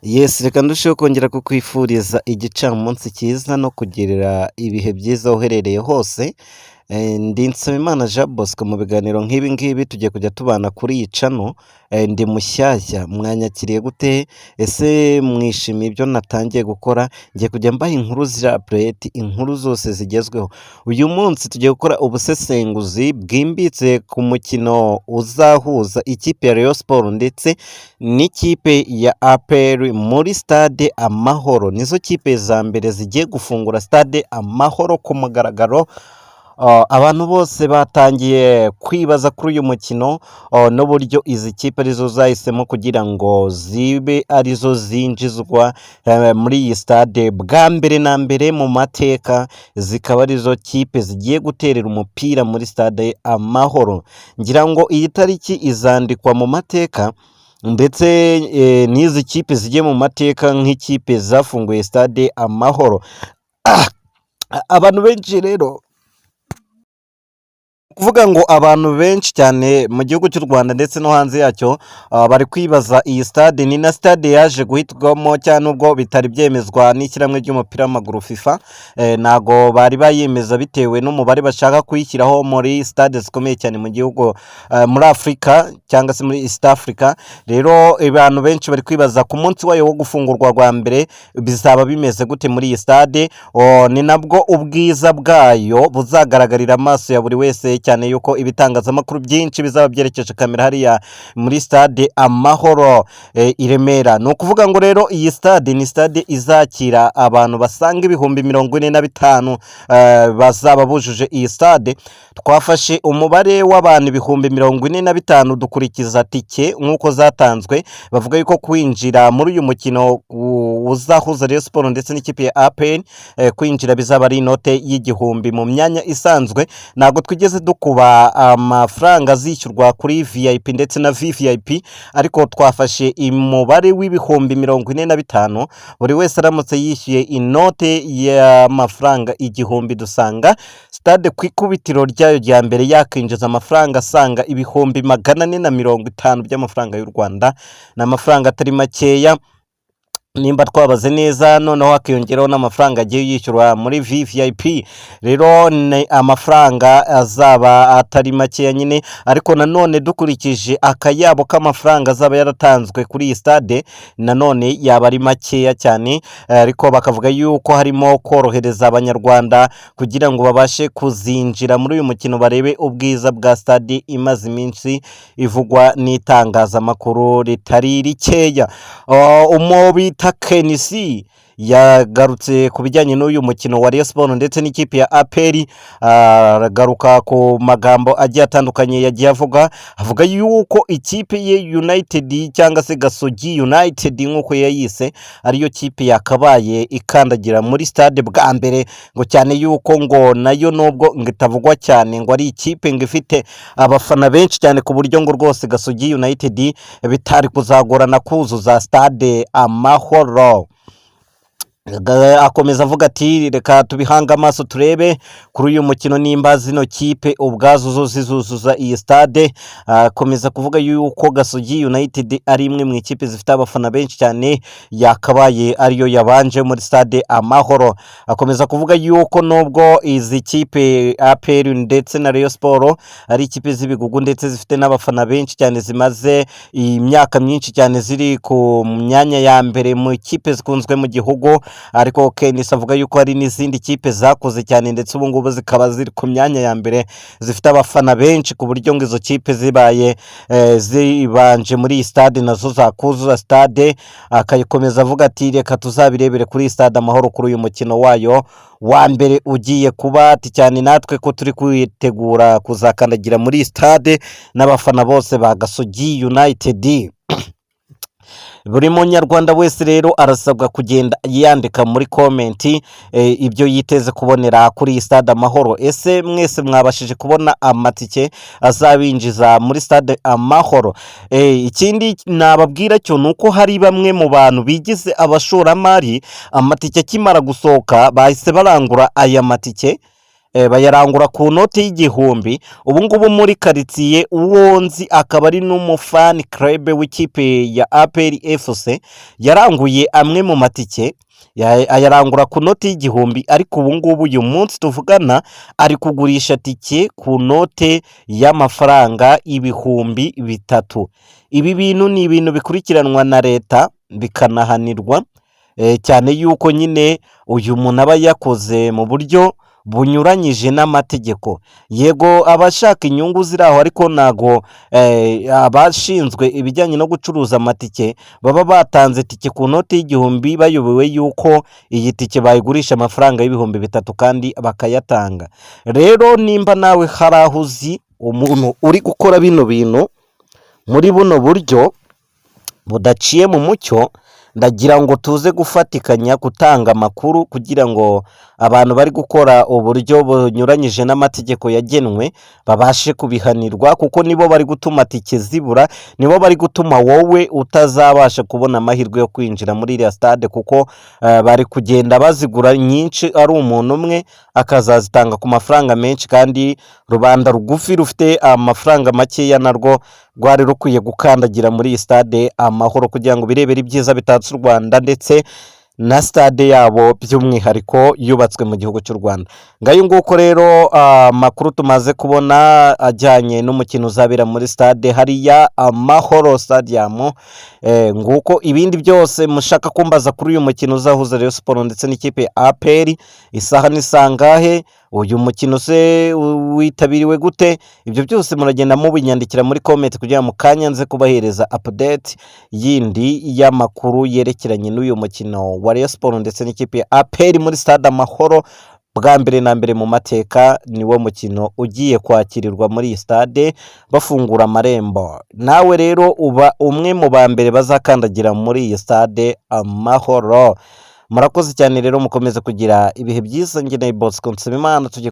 Yes, reka ndusheho kongera kukwifuriza igicamunsi cyiza no kugirira ibihe byiza aho uherereye hose. Ndi Nsabimana Jean Bosco. Mu biganiro nk'ibi ngibi tugiye kujya tubana kuri iyi channel. Ndi mushyashya, mwanyakiriye gute? Ese mwishimiye ibyo natangiye gukora? Ngiye kujya mbaha inkuru ziri update, inkuru zose zigezweho. Uyu munsi tugiye gukora ubusesenguzi bwimbitse ku mukino uzahuza ikipe ya Rayon Sports ndetse n'ikipe ya APR muri Stade Amahoro. Nizo kipe za mbere zigiye gufungura Stade Amahoro ku mugaragaro. Abantu bose batangiye kwibaza kuri uyu mukino n'uburyo izi kipe arizo zahisemo kugira ngo zibe arizo zinjizwa muri iyi stade bwa mbere na mbere mu mateka, zikaba arizo kipe zigiye guterera umupira muri Stade Amahoro. Ngira ngo iyi tariki izandikwa mu mateka, ndetse n'izi kipe zigiye mu mateka nk'ikipe zafunguye Stade Amahoro. Abantu benshi rero, kuvuga ngo abantu benshi cyane mu gihugu cy'u Rwanda ndetse no hanze yacyo bari kwibaza iyi stade. Ni na stade yaje guhitwamo cyane, nubwo bitari byemezwa n'ishyirahamwe ry'umupira w'amaguru FIFA, ntago bari bayemeza bitewe n'umubare bashaka kuyishyiraho muri stade zikomeye cyane mu gihugu, muri Afurika cyangwa se muri East Africa. Rero abantu benshi bari kwibaza ku munsi wayo wo gufungurwa rwa mbere bizaba bimeze gute muri iyi stade. Ni nabwo ubwiza bwayo buzagaragarira amaso ya buri wese, cyane yuko ibitangazamakuru byinshi bizaba byerekeje kamera hariya muri Stade Amahoro i Remera. Ni ukuvuga ngo rero iyi stade ni stade izakira abantu basaga 45,000 bazaba bujuje iyi stade. Twafashe umubare w'abantu 45,000 dukurikiza tike nk'uko zatanzwe. Bavuga yuko kwinjira muri uyu mukino uzahuza Rayon Sports ndetse n'ikipe ya APR, kwinjira bizaba ari inote y'1000 mu myanya isanzwe. Ntabwo twigeze dukuba amafaranga azishyurwa kuri VIP ndetse na VVIP, ariko twafashe umubare w'45,000. Buri wese aramutse yishyuye inote y'amafaranga 1000, dusanga stade ku ikubitiro ryayo rya mbere yakinjiza amafaranga asaga 450,000 by'amafaranga y'u Rwanda. Ni amafaranga atari makeya nimba twabaze neza. Noneho hakiyongeraho n'amafaranga agiye yishyurwa muri VVIP. Rero ni amafaranga azaba atari makeya nyine, ariko nanone dukurikije akayabo k'amafaranga azaba yaratanzwe kuri iyi stade, nanone yaba ari makeya cyane. Ariko bakavuga yuko harimo korohereza Abanyarwanda kugira ngo babashe kuzinjira muri uyu mukino, barebe ubwiza bwa stade imaze iminsi ivugwa n'itangazamakuru ritari rikeya. Uwo bita KNC yagarutse ku bijyanye n'uyu mukino wa Rayon Sports ndetse n'ikipe ya APR, aragaruka ku magambo agiye atandukanye yagiye avuga. Avuga yuko ikipe ye United, cyangwa se Gasogi United nk'uko yayise, ariyo kipe yakabaye ikandagira muri stade bwa mbere, ngo cyane yuko ngo nayo nubwo ngo itavugwa cyane, ngo ari ikipe ngo ifite abafana benshi cyane, ku buryo ngo rwose Gasogi United bitari kuzagorana kuzuza Stade Amahoro. Akomeza avuga ati: "Reka tubihange amaso turebe kuri uyu mukino nimba zino kipe ubwazo zo zizuzuza iyi stade." Akomeza kuvuga yuko Gasogi United ari imwe mu ikipe zifite abafana benshi cyane, yakabaye ariyo yabanje muri Stade Amahoro. Akomeza kuvuga yuko nubwo izi kipe APR ndetse na Rayon Sports ari ikipe z'ibigugu ndetse zifite n'abafana benshi cyane, zimaze imyaka myinshi cyane ziri ku myanya ya mbere mu ikipe zikunzwe mu gihugu, ariko KNC avuga yuko hari n'izindi kipe zakoze cyane ndetse ubu ngubu zikaba ziri ku myanya ya mbere, zifite abafana benshi, ku buryo ngo izo kipe zibaye zibanje muri iyi stade nazo zakuzuza stade. Akayikomeza avuga ati: "Reka tuzabirebere kuri iyi Stade Amahoro kuri uyu mukino wayo wa mbere ugiye kuba," ati cyane natwe ko turi kwitegura kuzakandagira muri iyi stade n'abafana bose ba Gasogi United. Buri munyarwanda wese rero arasabwa kugenda yandika muri comment ibyo yiteze kubonera kuri iyi Stade Amahoro. Ese mwese mwabashije kubona amatike azabinjiza muri Stade Amahoro? Ikindi nababwira cyo ni uko hari bamwe mu bantu bigize abashoramari, amatike akimara gusohoka bahise barangura aya matike. Bayarangura ku noti y'1000. Ubu ngubu muri karitsiye, uwo nzi akaba ari n'umu fan club w'ikipe ya APR FC, yaranguye amwe mu matike, ayarangura ku noti y'1000, ariko ubu ngubu uyu munsi tuvugana ari kugurisha tike ku note y'amafaranga 3000. Ibi bintu ni ibintu bikurikiranwa na leta bikanahanirwa, cyane yuko nyine uyu muntu aba yakoze mu buryo bunyuranyije n'amategeko. Yego, abashaka inyungu ziri aho, ariko ntago abashinzwe ibijyanye no gucuruza amatike baba batanze tike ku noti y'1000 bayobewe yuko iyi tike bayigurisha amafaranga y'3000 kandi bakayatanga. Rero nimba nawe hari aho uzi umuntu uri gukora bino bintu muri buno buryo budaciye mu mucyo, ndagira ngo tuze gufatikanya gutanga amakuru kugira ngo abantu bari gukora uburyo bunyuranyije n'amategeko yagenwe babashe kubihanirwa, kuko nibo bari gutuma tike zibura, nibo bari gutuma wowe utazabasha kubona amahirwe yo kwinjira muri iriya stade, kuko bari kugenda bazigura nyinshi ari umuntu umwe, akazazitanga ku mafaranga menshi, kandi rubanda rugufi rufite amafaranga makeya narwo rwari rukwiye gukandagira muri iyi Stade Amahoro kugira ngo birebere ibyiza bitatse u Rwanda ndetse na stade yabo by'umwihariko yubatswe mu gihugu cy'u Rwanda. Ngayo nguko rero amakuru tumaze kubona ajyanye n'umukino uzabera muri stade hariya Amahoro Stadium. Nguko ibindi byose mushaka kumbaza kuri uyu mukino uzahuza Rayon Sports ndetse n'ikipe ya APR, isaha ni sangahe, uyu mukino se witabiriwe gute, ibyo byose muragenda mubinyandikira muri comment kugira ngo mu kanya nze kubahereza update yindi y'amakuru yerekeranye n'uyu mukino wa Rayon Sports ndetse n'ikipe ya APR muri Stade Amahoro. Bwa mbere na mbere mu mateka niwo mukino ugiye kwakirirwa muri iyi stade bafungura amarembo. Nawe rero uba umwe mu ba mbere bazakandagira muri iyi Stade Amahoro. Murakoze cyane rero, mukomeze kugira ibihe byiza. Njye na Bosco Nsabimana tujye.